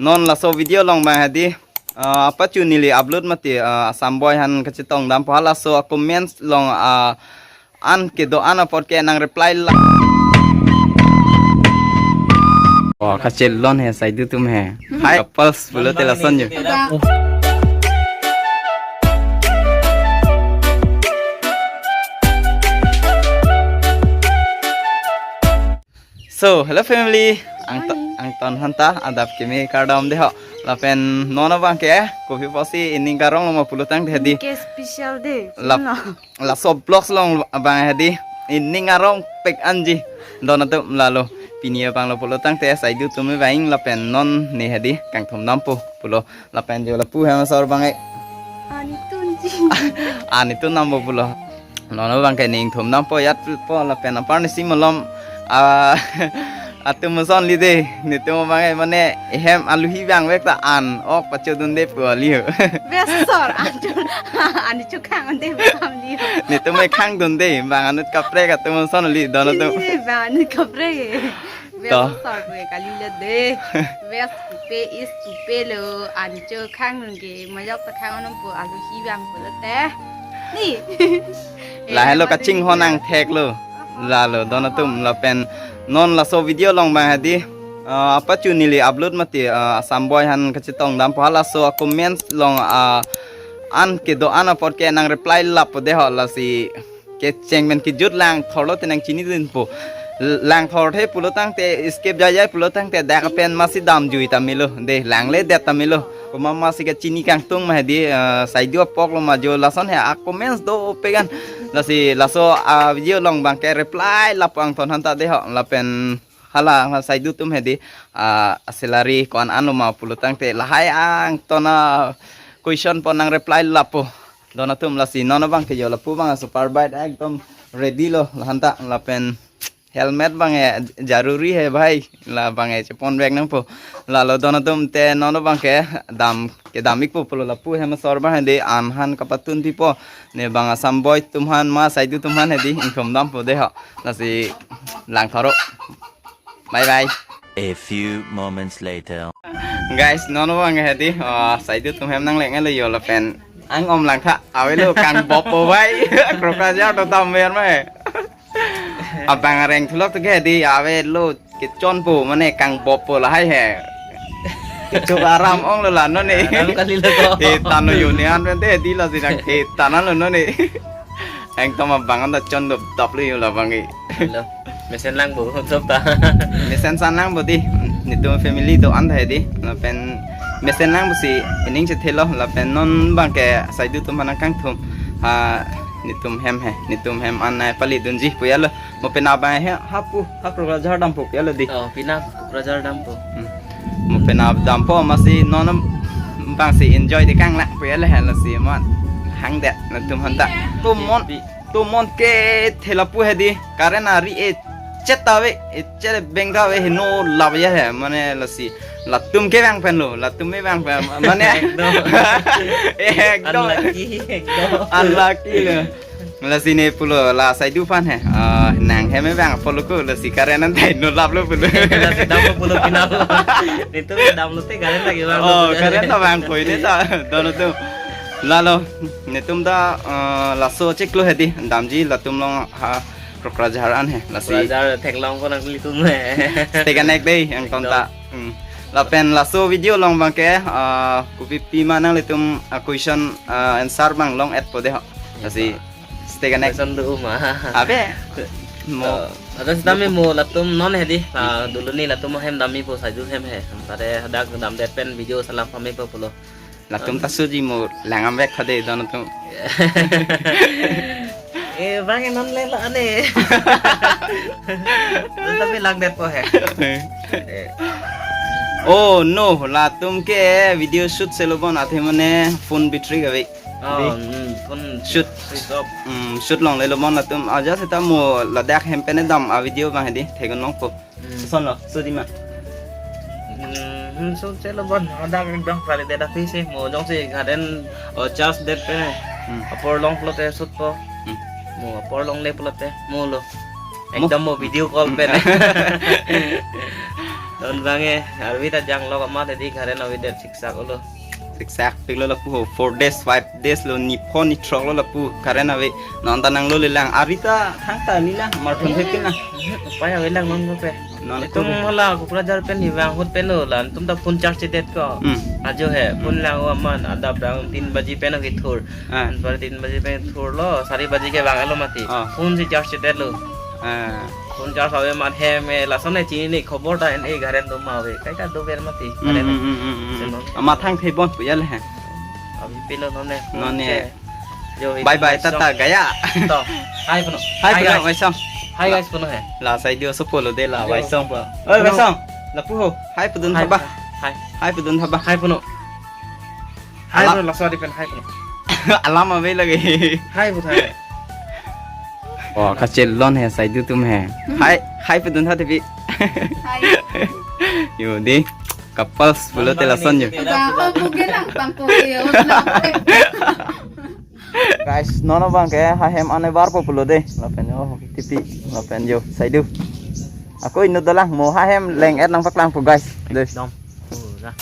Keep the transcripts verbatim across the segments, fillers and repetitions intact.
Non laso video along abang hedi, ah, apachu neli upload mati, ah, Assam boy aphan kachetong dampo, halaso a-comments along, ah, an kedo-an apot ke nang reply la. Oh, kachelon he, saidu atum he. Hi, couples pulote lason yo. So, hello family. Angto-, angton aphanta adap kimi kardom dei ho. Lapen non abang ke, kopi pusi ining karong lo ma pulotangte hedi. Ke special day. Lap-, laso vlogs along abang hedi. Ining arong pek anji. Don atum lalo. Pini abang lo pulotangte saidu atum abang lapen non ne hedi kangthum dampo pulo. Lapen jo lapu hem asor abang e. Ani tunji. Ani tun dampo pulo. Non abang ke ning thum dampo yat po lapen apar nisi malom, ah, atum ason li dei. Netum abang e mane ehem aluhi abang vek ta an ok pachodun dei pu ali ho. Besor anchun. Ani chu khang an dei bang li ho. Netum e khangdun dei bang anut kaprek atum ason li don atum. Ini bang anut kaprek e. To. Best sar gue kali le de. Best pupe is pupe lo, ancho khang nung ke majok ta khang nung pu aluhi abang pulote. Ni. Lahelo kachinghon angthek lo. Lalo don atum lapen non laso video along abang hedi, ah, apachu neli upload mati, ah, Assam boy aphan kachetong dampo, halaso a-comments along, ah, an kedo-an apot ke nang reply lapo dei ho, lasi kecheng pen kejut langthor lote nang chinidunpo. Langthor the pulotangte, escape jaijai pulotangte dak pen masi damjui ta melo dei, langledet ta melo. Komat masi kachini kangtung ma hedi, eh, saidu apok lo ma jo lason he a-comments dopik an. Lasi laso a-video along abang ke reply lapo angton aphanta dei ho. Lapen hala, hala saidu atum hedi, ah, salary ko-an an lo ma pulotangte lahai angton a-question pen nang reply lapo. Don atum lasi non abang ke jo lapu abang super bike ekdom ready lo lahanta lapen helmet abang e jaruri hai bhai, la abang e chepon vek nangpo. Lalo don atum te non abang ke dam kedam ikpo pulo lapu hem asor abang hedi an aphan kapatun pipo ne abang Assam boy atum aphan ma saidu atum aphan hedi ingthum dampo dei ho. Lasi langthor o. Bye bye. A few moments later. Guys, non abang hedi, ah, saidu atum hem nangleng lo jo lapen ang om langtha avelo kangbopo bhai. Krokrajar to dam ver ma he. Abang areng thulok to ke hedi avelo kechonpo mane kangbopo lahai he. Kechok aram ong lo la non ne. Aram kali lo ko. He tan lo jo ne an pen te hedi lasi nang he tan lo non ne. Ekdom abang an ta chondop dop lo jo la abang e. Hello. Mesen langpo, sob ta. Mesen san langpo dei. Netum family do-an ta hedi. Lapen mesen lang pusi ining chethelo. Lapen non abang ke saidu atum aphan nang kangthum. Ha, netum hem he. Netum hem an nai pali dunji pu ya lo. Mo penap abang he, hapu, ha Krokrajar dampo ya lo dei. Oh, penap Krokrajar dampo. Hmm. Mo penap dampo masi non abang si enjoy dei kanglang pu ya lo he lasi ma hangdet netum aphanta. Tumon, tumon ke thela pu hedi. Current ari e chet ave, e chet beng ave he no lap ya he. Mane lasi latum ke vang pen lo, latum me vang pen. Mane ekdom. Ekdom. Unlucky, ekdom. Unlucky lo. Lasi ne pulo la saidu aphan he. Ah, nang hem me vang pulo ko lasi current an thai no lap lo pulo. Lasi dampo pulo penap. Netum damlote current lagi vang lo. Oh, current ta vangpo ne ta. Don atum. Lalo netum ta, ah, laso chiklo hedi damji latum along ha Krokrajar an he. Lasi Krokrajar theklong ko nanglitum he. Stay connect dei angton ta. Ekdom. Hmm. Lapen laso video along abang ke, ah, kopi pi ma nanglitum, ah, question, ah, answer abang long-etpo dei ho. Lasi stay connect. Question do ma. Ave. Mo. Eh, ada sitame mo latum non hedi. Ah, dulu ni latum hem damji po saidu hem he. Tare hadak damdet pen video salam pame po pulo. Latum ta suji mo langam vek khade don atum. Eh, bang non le lo ane. Tapi langdet po he. Eh. Oh no, latum ke video shoot selo bon athe mane phone battery kave. Oh, hmm, phone shoot. Switch off. Hmm, shoot longle lo bon latum. Aja seta mo ladak hem pen dam a-video abang hedi theklong po. Hmm. Son lo, suji ma. Hmm, hmm, so chelo bon, ada dong kali deda pisi, mo jongsi garden, oh, charge det pen. Hmm. Apor long pulote shoot po. Hmm. Mo apor longle pulote, mo lo. Mo. Ekdom mo video call pen. Non bang e, arvi ta janglo amat hedi current avedet siksak olo. Siksak piklo lapu ho, four days, five days lo, ni pho ni throk lo lapu current ave. Non ta nanglo lelang, arvi ta thangta ni na, marthon thek na. Upai avelang non ko pe. Non itum ko pe. Hala Kokrajhar pen ni vang ahut pen lo la, itum ta phone charge det ko. Hmm. Ajo he, phone lang aman, adap rang tin baji pen kethur. Ah. Anpar tin baji pen thurlo, sari baji ke vanglo mati. Ah. Phone si charge det lo. Ah. Phone charge ave amat hem e, lason e chinine khobor ta en e current do ma ave. Kaita dover mati. Hmm, current. Hmm, hmm, hmm, hmm. Senon. Amat thang thebon pu ya le he. Abi pilo non e. Non e. Che. Jo, bye bye, tata, gaya. To. Hi puno. Hi, hi, puno, guys. Vaisong. Hi, guys, puno he. La sai dio so pulo de la, yo, vaisong pa. Oi, puno. Vaisong. Lapu ho. Hi pudun thaba. Hi. Hi pudun thaba. Hi puno. Hi, alam. Bro, laso adi pen hi, bro. Alam ave lagi. Hi, bro, hi. Oh, kachelon he, saidu atum he. Hi, hi, pudun tha tepi. Hi. Yo, di. Couples pulo te lason yo. Udah, oh, mungkin lang, tangko, iya, udah. Guys, non abang ke, ha hem ane bar po pulo de. Lapen yo, tepi, lapen yo, saidu. Ako inut dolang, mo ha hem leng-et nangpaklang po, guys. De. Dom. Udah.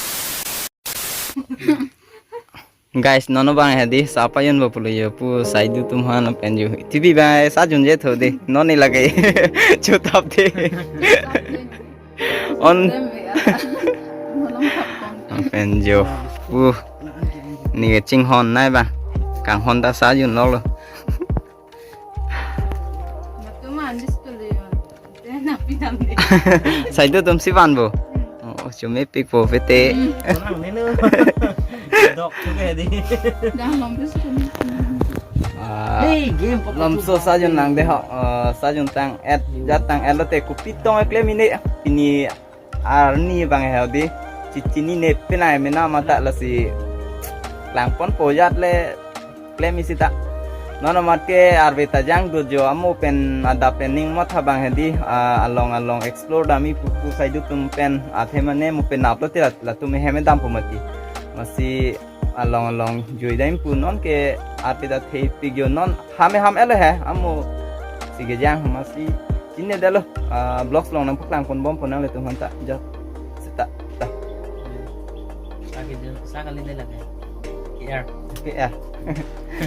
Guys, non abang hedi, sapa yun ba pulo yo pu saidu atum han pen yo. T V ba sa junje tho de. Non ni lage. Chutap de. On. Pen yo. Uh. Ni chinghon nai ba. Kanghon ta sa junlo lo. Matuman display. Saidu atum si van bo. Oh, chumi pik po pete. Dok chuke di. Dah lom bis tum. Ah, hey, game pok lamso sa jun nang de ho. Ah, sa jun tang-et, jat tang-et lote kopi tong eklem ini. Pini arni abang he di. Chinine penai mena mata lasi. Klangpon po jat le klem isi ta. Non amat ke arve ta jang do jo amo pen adap pen ning mot habang hedi, ah, along along explore dam-i pu pu saidu atum pen athe mane mo pen upload ti la, latum hem dam po mati. Masi along along jui dam pu non ke arve ta thepik jo non hame ham ele he amo si ke jang masi chinine delo, ah, vlogs along nangpaklang pon bom pon nanglitum han ta jo seta ta. Lagi jo, sa kali ini lagi. K R. K R.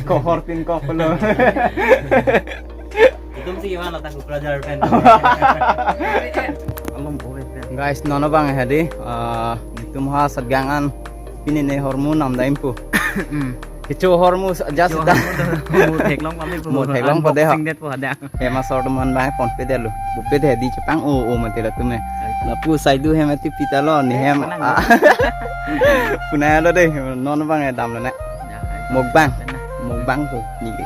Kohor pin kok pulo. Itum si gimana tak Kokrajhar pen. Alom bore pen. Guys, non abang hedi, ah, itum ha Satgang an pini ne hormu nam dam po. Hmm. Kecho hormu sa-, ja seta. Mo theklong kami po. Mo theklong po de ho. Unboxing det po ada. Hem asor atum an bang pon pe delo. Bupe de di chepang o o mati latum e. Lapu saidu hem ati pita lo ni hem. Punai lo de non abang e dam lo ne. Mukbang. Mukbang po ni ke.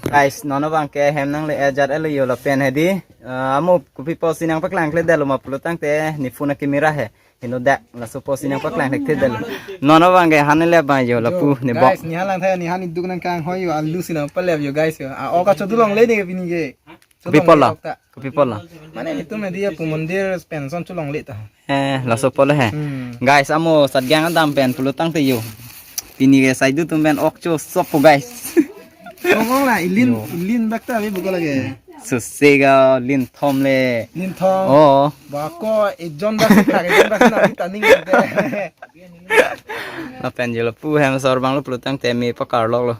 Guys, non abang ke hem nangle-et jat ele yo lapen hedi. Ah, amo kopi po si nangpaklang kle delo ma pulo tangte ni phone ke mira he. Heno dak laso po si nangpaklang thekthedelo. Non abang ke han le abang yo lapu ne bok. Guys, ni han lang thai ni han iduk nangkanghoi yo alu si nangpalep yo guys yo. Ah, oka chodu longle de pini ke. Kopi polo? Kopi polo? Mane itum media pu mondir penson chu longle ta. Eh, laso polo he. Hmm. Guys, amo Satgang an dam pen pulo tangte yo. Pini ke saidu atum pen ok cho sop po guys. Ngong la ilin, yo, ilin bak ta abi buka lagi. Susega linthom le. Linthom. Oh. Bako ejon bak si thak, ejon bak si na taning de. Lapen jo lapu hem asor abang lo pulo tangte me pakar lok lo.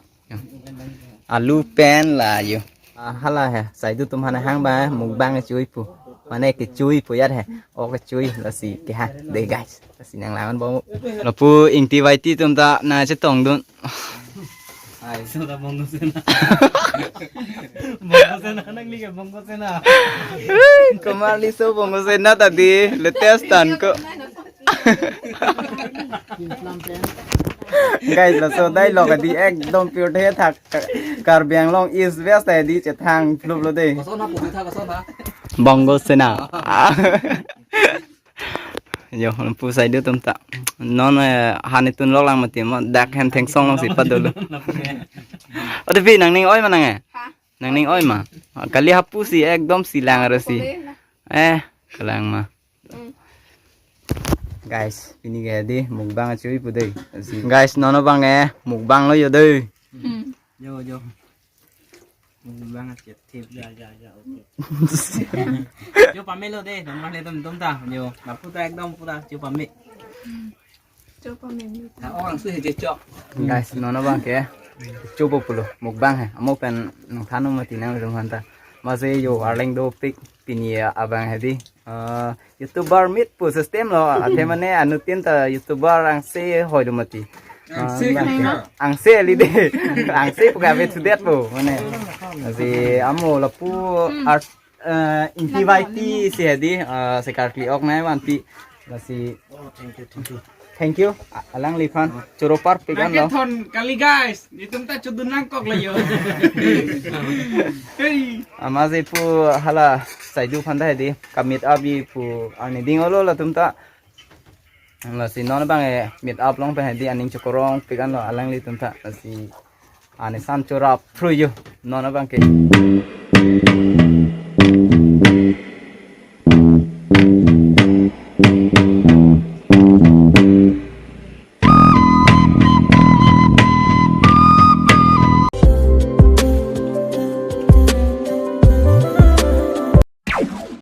Alu pen la yo. Ah, hala he, saidu atum han hang ba mukbang chui pu. Mane kechui pu yat he. Ok chui lasi ke ha de guys. Lasi nanglang bom. Lapu ingti vaiti atum ta nangchetong dun. Hai. So ta Bongo Sena. Bongo Sena nangli ke Bongo Sena. Kumar liso Bongo Sena tadi latest tan ko. Guys, laso dialogue di ekdom pure the thak Karbi Anglong East West hedi chethang flup lo de. Koson ha, puthu tha, koson ha. Bongo Sena. Yo, pu saidu atum ta. Non, eh, han itun lok lang mati mo dak hem thengsong long si padolo. Ode pi nangning oi ma nang e? Ha? Nangning oi ma? Kali hapu si ekdom si lang aro si. Kole na. Eh, kalang ma. Mm. Guys, pini ke di mukbang chui pu de. Guys, non abang e mukbang lo yo de. Mm. Jo, jo. Bang achet thip. Ya, ya, ya, oke. Jo pamelo deh, teman-teman tum ta. Jo, lapu ta ekdom pura jo pame. Jo pame. Tha orang su he jo chok. Guys, non abangke chopo pulo, mukbang he. Amo pen nangthan mati nang rum hanta. Masi jo arleng dopik pini abang hedi. Ah, YouTuber meet pu system lo, athe mane anuttin ta YouTuber angse hoi do mati. Angse Ah, kali na. Angse ali deh. Angse pu kave sudet pu mane. Lasi amo lapu art, eh, Ingti Vaiti si hedi, eh, sekarkli ok nai vanti. Lasi Oh, thank you, thank you. Thank you. A- alangliphan choro parpik an Nangke lo. Thon kali guys. Itum ta chodun nangkok lo jo. Hey. Amatsi pu hala saidu aphan ta hedi ka meet up ji pu arni ding olo latum ta. Lasi non abangke meet up along pen hedi aning chokorong pik an lo alanglitum ta. Lasi ani san chorap phru jo non abangke.